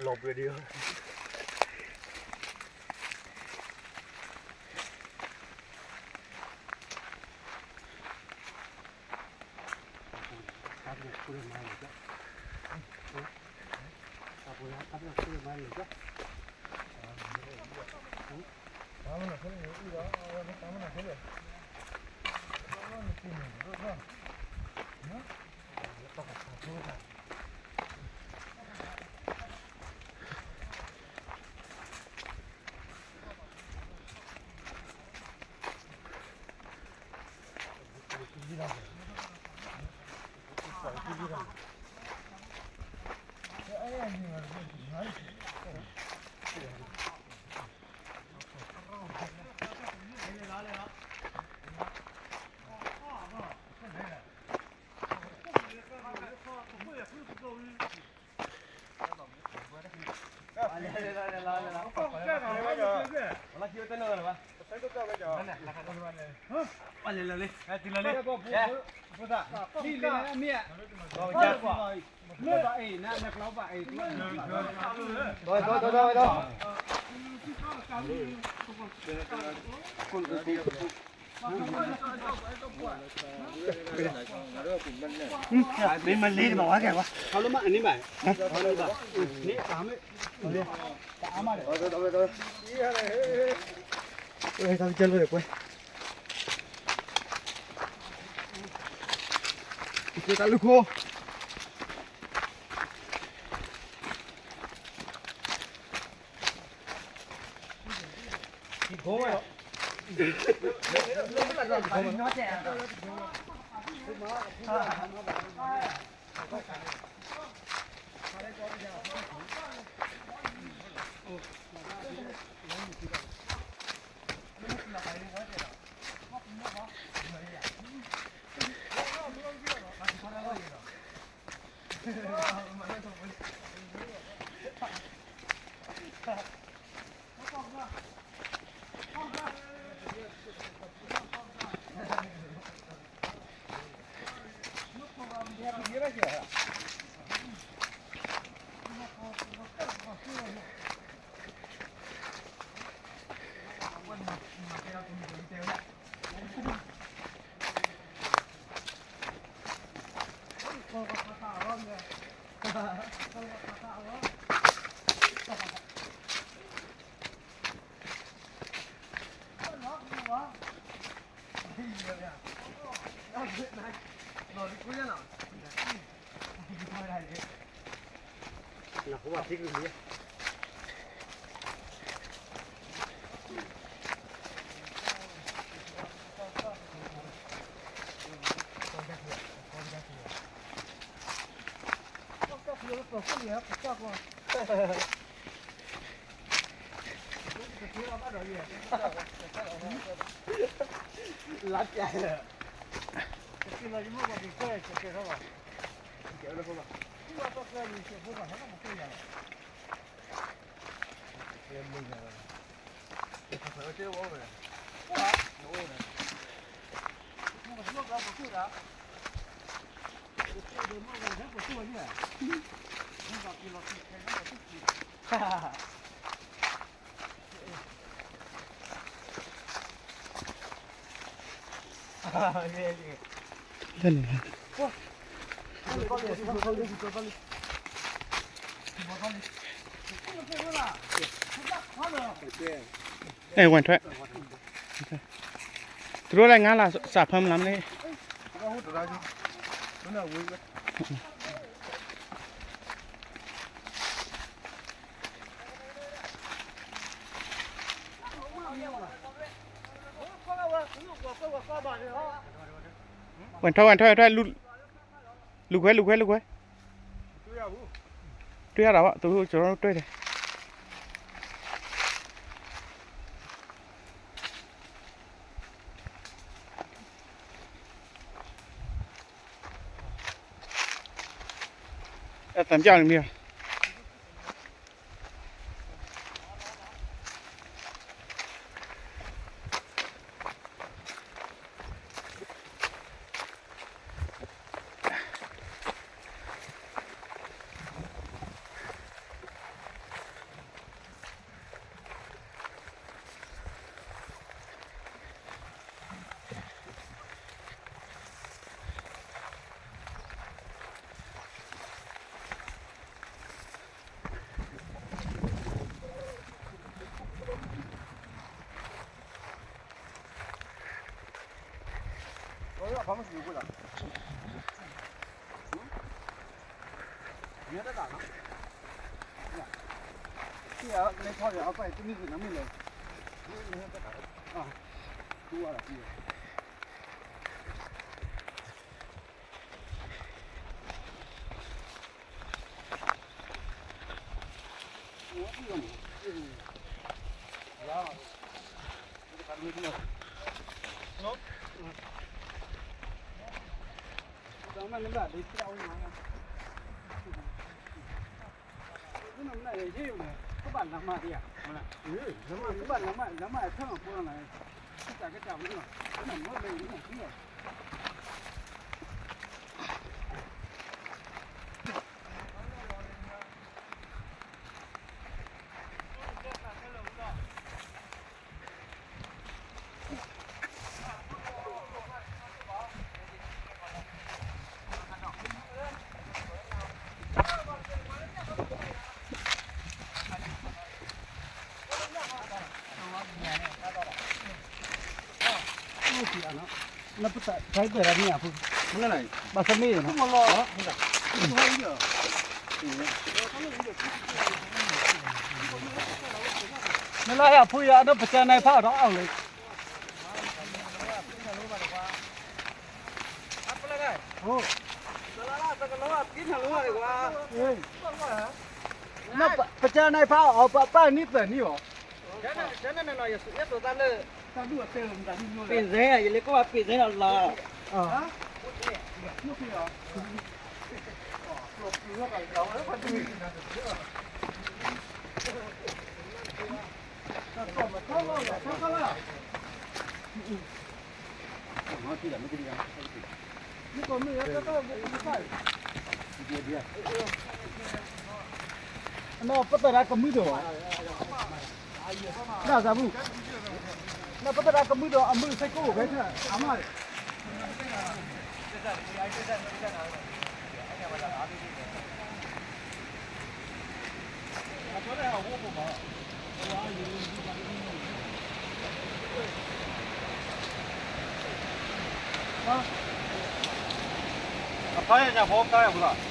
လီၤပှဲၤဒံး မ့ၢ်မၤလ့တဘၣ်ဝဲကဲကွၢ် တၢ်မ့ၢ် တၢ်မ့ၢ် တၢ်မ့ၢ် တၢ်မ့ၢ် တၢ်မ့ၢ် တၢ်လုၢ်ခိ အဲ ဝင်ထွက် သူတို့လည်းငါးလစးဖမ်းလမ်းလေး ဝင်ထွက် ဝင်ထွက် ဝင်ထွက် လူ လူခွဲ လူခွဲ လူခွဲ တွေ့ရတာပေါ့ သူတို့ကျွန်တော်တို့တွေ့တယ် အသံပြနေပြီ ပ နပတၢ်တၢ်မ့ၢ်အဖိ, ဘၣ်သ့ၣ်မ့ၢ်နီၤ, နလၢဟဲအဖိယၤ အဒိပစၢၤနၤဖးအီၤဒီးအီၤလၢ ပစၢၤနၤဖးအီၤ ပပၢ်နံၣ်သၢနံၣ်အီၤ, ပ့ၣ်စဲ ယလဲၤကိးဘၣ်ပ့ၣ်စဲနီၤလီၤ. နီၢ်ပသရၣ်ကမုာ်ဒီး, ဒၣ်သးပူၤ, နီၢ်ပသရၣ်ကမုာ်ဒီး အမုာ်စ့ၢ်ကီးဖဲအမါ အဖျါယၤ ညၣ်ဖိဖျါယၤပူၤလီၤ.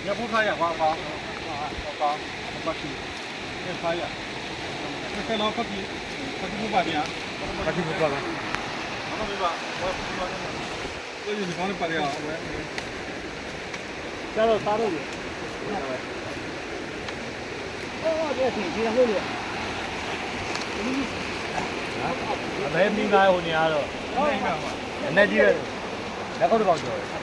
ညၣ်ဖိဖျါယၤ ပှၤပှၤ, ပှၤပှၤ, ပှၤခံ, ဖျါယၤ, ဖဲလီၤ ခီၣ်ထံး, ခီၣ်ထံးဖိပှၤမ့ၢ်ဧါ, ခီၣ်ထံးဖိပှၤလီၤ, လၢယနံၤဖီန့ၣ်ပာ်လီၤအဝဲ, တၢ်လီၤသါထီၣ်န့ၣ်, အမဲမံမါဟိုန့ၣ်အါဒီး, အနဲဒ်, တၢ်ခီၣ်တဘၣ်ကီၤ